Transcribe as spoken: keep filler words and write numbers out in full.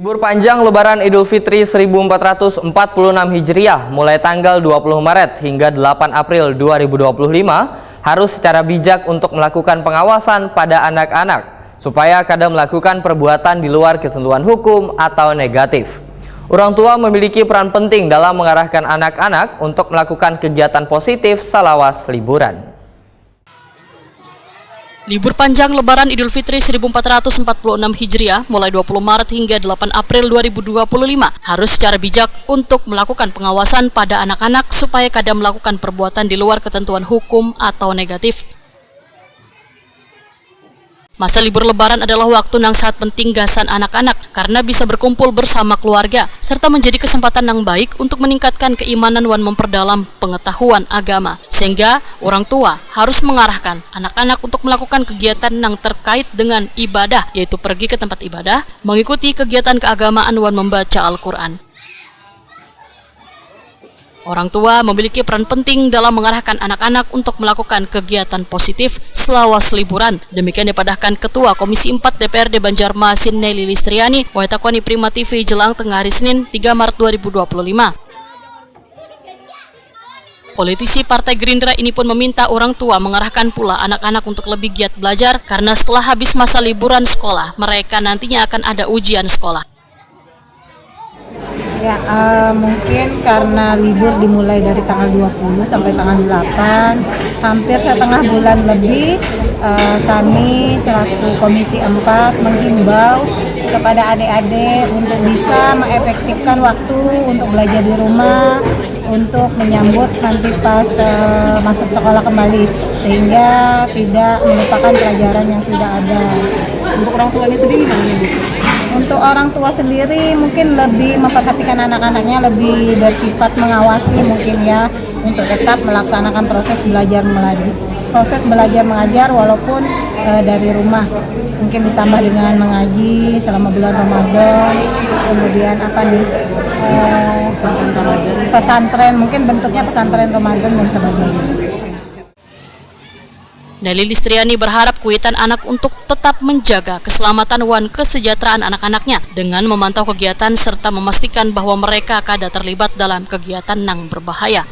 Libur panjang Lebaran Idul Fitri seribu empat ratus empat puluh enam Hijriah mulai tanggal dua puluh Maret hingga delapan April dua ribu dua puluh lima harus secara bijak untuk melakukan pengawasan pada anak-anak supaya kada melakukan perbuatan di luar ketentuan hukum atau negatif. Orang tua memiliki peran penting dalam mengarahkan anak-anak untuk melakukan kegiatan positif salawas liburan. Libur panjang Lebaran Idul Fitri seribu empat ratus empat puluh enam Hijriah mulai dua puluh Maret hingga delapan April dua ribu dua puluh lima harus secara bijak untuk melakukan pengawasan pada anak-anak supaya kada melakukan perbuatan di luar ketentuan hukum atau negatif. Masa libur Lebaran adalah waktu nang sangat penting gasan anak-anak karena bisa berkumpul bersama keluarga serta menjadi kesempatan nang baik untuk meningkatkan keimanan wan memperdalam pengetahuan agama. Sehingga orang tua harus mengarahkan anak-anak untuk melakukan kegiatan nang terkait dengan ibadah, yaitu pergi ke tempat ibadah, mengikuti kegiatan keagamaan wan membaca Al-Quran. Orang tua memiliki peran penting dalam mengarahkan anak-anak untuk melakukan kegiatan positif selawas liburan. Demikian dipadahkan Ketua Komisi empat D P R D Banjarmasin Nelly Listriani, waitakwani Prima T V Jelang Tengah hari Senin tiga Maret dua ribu dua puluh lima. Politisi Partai Gerindra ini pun meminta orang tua mengarahkan pula anak-anak untuk lebih giat belajar karena setelah habis masa liburan sekolah, mereka nantinya akan ada ujian sekolah. Ya, uh, mungkin karena libur dimulai dari tanggal dua puluh sampai tanggal delapan, hampir setengah bulan lebih, uh, kami selaku Komisi empat menghimbau kepada adik-adik untuk bisa mengefektifkan waktu untuk belajar di rumah, untuk menyambut nanti pas uh, masuk sekolah kembali, sehingga tidak melupakan pelajaran yang sudah ada. Untuk orang tuanya sendiri gimana, Bu? Untuk orang tua sendiri mungkin lebih memperhatikan anak-anaknya, lebih bersifat mengawasi mungkin ya, untuk tetap melaksanakan proses belajar mengajar, proses belajar mengajar walaupun uh, dari rumah. Mungkin ditambah dengan mengaji selama bulan Ramadan, kemudian apa nih, uh, pesantren Ramadan. Pesantren, mungkin bentuknya pesantren Ramadan dan sebagainya. Nelly Listriani berharap kuitan anak untuk tetap menjaga keselamatan wan kesejahteraan anak-anaknya dengan memantau kegiatan serta memastikan bahwa mereka kada terlibat dalam kegiatan nang berbahaya.